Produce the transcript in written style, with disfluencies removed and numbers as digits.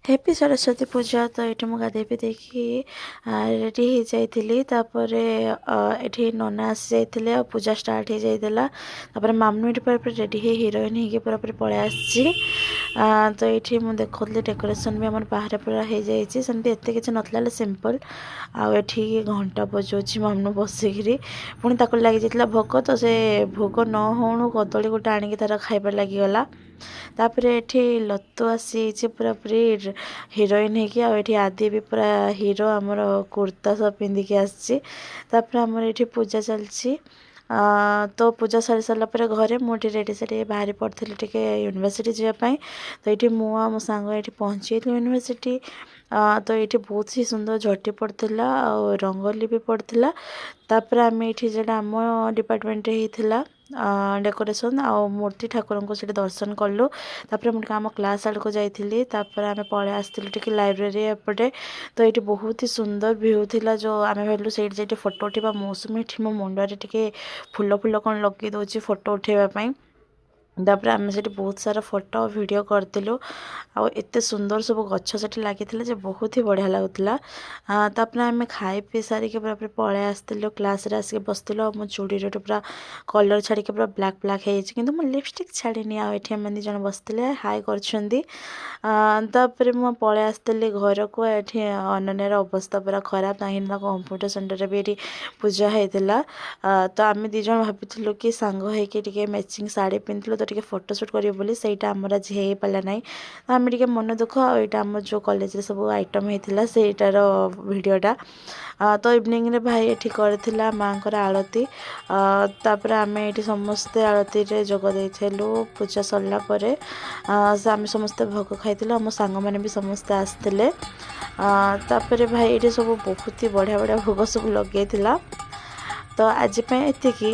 Happy Saraswati ପୂଜା। ତ ଏଇଠି ମୁଁ ଗାଧେଇ ପାଧେଇକି ରେଡ଼ି ହେଇଯାଇଥିଲି। ତାପରେ ଏଠି ନନା ଆସିଯାଇଥିଲେ ଆଉ ପୂଜା ଷ୍ଟାର୍ଟ ହେଇଯାଇଥିଲା। ତାପରେ ମାମୁଁ ଏଠି ପୁରା ରେଡ଼ି ହେଇ, ହିରୋଇନ୍ ହେଇକି ପୁରାପୁରି ପଳେଇ ଆସିଛି। ତ ଏଇଠି ମୁଁ ଦେଖୁଥିଲି, ଡେକୋରେସନ୍ ବି ଆମର ବାହାରେ ପୁରା ହେଇଯାଇଛି। ସେମିତି ଏତେ କିଛି ନଥିଲା, ହେଲେ ସିମ୍ପଲ୍। ଆଉ ଏଠି ଘଣ୍ଟା ବଜାଉଛି ମାମୁଁ ବସିକିରି। ପୁଣି ତାକୁ ଲାଗିଯାଇଥିଲା ଭୋକ, ତ ସେ ଭୋଗ ନ ହଉଣୁ କଦଳୀ ଗୋଟେ ଆଣିକି ତାର ଖାଇବା ଲାଗିଗଲା। ତାପରେ ଏଠି ଲତୁ ଆସିଯାଇଛି ପୁରାପୁରି ହିରୋଇନ୍ ହେଇକି। ଆଉ ଏଠି ଆଦି ବି ପୁରା ହିରୋ, ଆମର କୁର୍ତ୍ତା ସବୁ ପିନ୍ଧିକି ଆସିଛି। ତାପରେ ଆମର ଏଠି ପୂଜା ଚାଲିଛି। ତ ପୂଜା ସାରି ସାରିଲା ପରେ ଘରେ ମୁଁ ଏଠି ରେଡ଼ି ସେଡ଼ି ବାହାରି ପଡ଼ିଥିଲି ଟିକେ ୟୁନିଭର୍ସିଟି ଯିବା ପାଇଁ। ତ ଏଇଠି ମୁଁ ଆଉ ମୋ ସାଙ୍ଗ ଏଇଠି ପହଞ୍ଚି ଯାଇଥିଲୁ ୟୁନିଭର୍ସିଟି। ତ ଏଇଠି ବହୁତ ହି ସୁନ୍ଦର ଝୋଟି ପଡ଼ିଥିଲା ଆଉ ରଙ୍ଗୋଲି ବି ପଡ଼ିଥିଲା। ତାପରେ ଆମେ ଏଇଠି ଯେଉଁଟା ଆମ ଡିପାର୍ଟମେଣ୍ଟରେ ହେଇଥିଲା ଡେକୋରେସନ୍ ଆଉ ମୂର୍ତ୍ତି, ଠାକୁରଙ୍କୁ ସେଠି ଦର୍ଶନ କଲୁ। ତାପରେ ମୁଁ ଟିକେ ଆମ କ୍ଲାସ୍ ଆଡ଼କୁ ଯାଇଥିଲି। ତାପରେ ଆମେ ପଳେଇ ଆସିଥିଲୁ ଟିକେ ଲାଇବ୍ରେରୀ ଏପଟେ। ତ ଏଇଠି ବହୁତ ହି ସୁନ୍ଦର ଭ୍ୟୁ ଥିଲା, ଯେଉଁ ଆମେ ଭାବିଲୁ ସେଇଠି ଯାଇକି ଫଟୋ ଉଠେଇବା। ମୌସୁମୀ ଏଠି ମୋ ମୁଣ୍ଡରେ ଟିକେ ଫୁଲ ଫୁଲ କ'ଣ ଲଗେଇ ଦେଉଛି ଫଟୋ ଉଠେଇବା ପାଇଁ। ତାପରେ ଆମେ ସେଠି ବହୁତ ସାରା ଫଟୋ, ଭିଡ଼ିଓ କରିଥିଲୁ। ଆଉ ଏତେ ସୁନ୍ଦର ସବୁ ଗଛ ସେଠି ଲାଗିଥିଲା ଯେ ବହୁତ ହି ବଢ଼ିଆ ଲାଗୁଥିଲା। ତାପରେ ଆମେ ଖାଇ ପିଇ ସାରିକି ପୁରା ପଳେଇ ଆସିଥିଲୁ। କ୍ଲାସ୍ରେ ଆସିକି ବସିଥିଲୁ। ଆଉ ମୋ ଚୁଡ଼ିରେ ପୁରା କଲର୍ ଛାଡ଼ିକି ପୁରା ବ୍ଲାକ୍ ବ୍ଲାକ୍ ହେଇଯାଇଛି, କିନ୍ତୁ ମୁଁ ଲିପଷ୍ଟିକ୍ ଛାଡ଼ିନି। ଆଉ ଏଠି ଆମେ 2 ଜଣ ବସିଥିଲେ, ହାଇ କରୁଛନ୍ତି। ତାପରେ ମୁଁ ପଳେଇ ଆସିଥିଲି ଘରକୁ। ଏଠି ଅନନ୍ୟାର ଅବସ୍ଥା ପୁରା ଖରାପ, କାହିଁକି ନା କମ୍ପ୍ୟୁଟର ସେଣ୍ଟରରେ ବି ଏଠି ପୂଜା ହେଇଥିଲା। ତ ଆମେ 2 ଜଣ ଭାବିଥିଲୁ କି ସାଙ୍ଗ ହେଇକି ଟିକେ ମ୍ୟାଚିଂ ଶାଢ଼ୀ ପିନ୍ଧିଥିଲୁ, ତ ଟିକେ ଫଟୋ ସୁଟ୍ କରିବୁ ବୋଲି। ସେଇଟା ଆମର ଆଜି ହେଇପାରିଲା ନାହିଁ, ତ ଆମେ ଟିକେ ମନ ଦୁଃଖ। ଆଉ ଏଇଟା ଆମର ଯେଉଁ କଲେଜରେ ସବୁ ଆଇଟମ୍ ହେଇଥିଲା, ସେଇଟାର ଭିଡ଼ିଓଟା। ତ ଇଭିନିଂରେ ଭାଇ ଏଠି କରିଥିଲା ମାଆଙ୍କର ଆଳତୀ। ତାପରେ ଆମେ ଏଇଠି ସମସ୍ତେ ଆଳତୀରେ ଯୋଗ ଦେଇଥିଲୁ। ପୂଜା ସରିଲା ପରେ ସେ ଆମେ ସମସ୍ତେ ଭୋଗ ଖାଇଥିଲୁ। ଆମ ସାଙ୍ଗମାନେ ବି ସମସ୍ତେ ଆସିଥିଲେ। ତାପରେ ଭାଇ ଏଇଠି ସବୁ ବହୁତ ହି ବଢ଼ିଆ ବଢ଼ିଆ ଭୋଗ ସବୁ ଲଗେଇଥିଲା। ତ ଆଜି ପାଇଁ ଏତିକି।